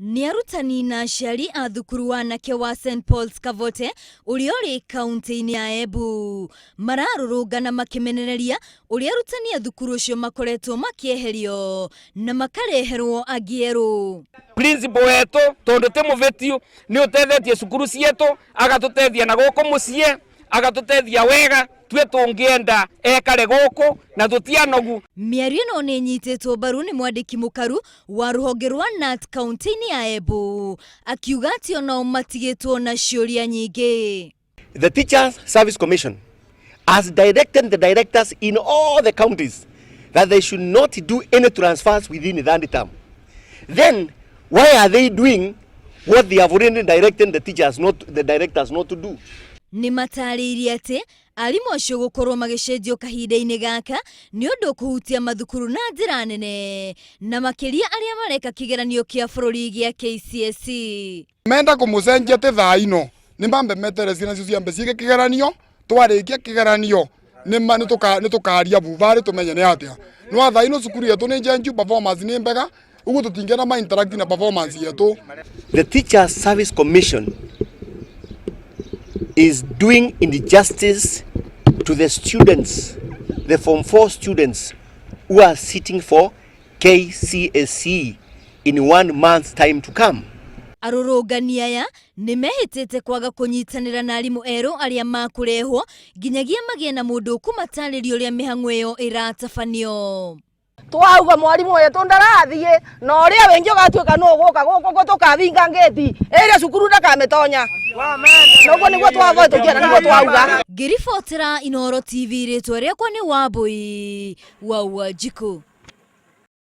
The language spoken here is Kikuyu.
Nĩ arutani na aciari a thukuru wa anake wa St Paul's Kavote ũrĩa ũrĩ kaunti-inĩ ya Embu mararũrũngana makĩmenereria ũrĩa arutani a thukuru ũcio makoretwo makĩeherio na makareherwo angĩ erũ. Principal wetũ tondũ ti mũvĩtiu nĩ ũtethetie cukuru cietũ agatũtethia na gũkũ mũciĩ agatũtethia wega tue tũngĩenda ekare gũkũ na tũtianogu. Mĩario ĩno nĩ ĩnyitĩtwo mbaru nĩ mwandĩki mũkaru wa rũhonge rwa KNUT kaunti-inĩ ya Embu akiuga atĩ onao matigĩtwo na ciũria nyingĩ. The Teachers Service Commission has directed the directors in all the counties that they should not do any transfers within that term. Then why are they doing what they have already directed the teachers not the directors not to do? Nĩ matarĩirie atĩ arimũ acio gũkorwo magĩcenjio kahinda-inĩ gaka nĩ ũndũ ũkũhutia mathukuru na njĩra nene na makĩria arĩa mareka kĩgeranio kĩa bũrũri gĩa KCSE. Menda kũmũcenjia ti thaa ino nĩ mambe metere ciana cio ciambe ciĩke kĩgeranio twarĩkia kĩgeranio nĩ tũkaria bubarĩ tũmenye nĩ atĩa no thaa ino cukuru yetu nĩ njenju performance nĩ mbega ũguo tũtingĩenda ma interact na performance yetu. The Teachers Service Commission is doing injustice to the students, the Form 4 students who are sitting for KCSE in 1 month's time to come. Arũrũngani aya nĩ mehĩtĩte kwaga kũnyitanĩra na arimũ erũ arĩa makũrehwo nginyagia magĩe na mũndũ ũkũmatarĩria ũrĩa mĩhang'o ĩyo ĩratabanio. Twauga mwarimu wetu ndarathie na uria wingi ugatuika no guka guku tukavinga ngeti ĩrĩa cukuru ndakamĩtonya na ũguo nĩguo twavoe tũkienda nĩguo twauga. Ngĩribotera Inooro TV rĩtwa rĩakwa nĩ Wambui wa Wanjikũ.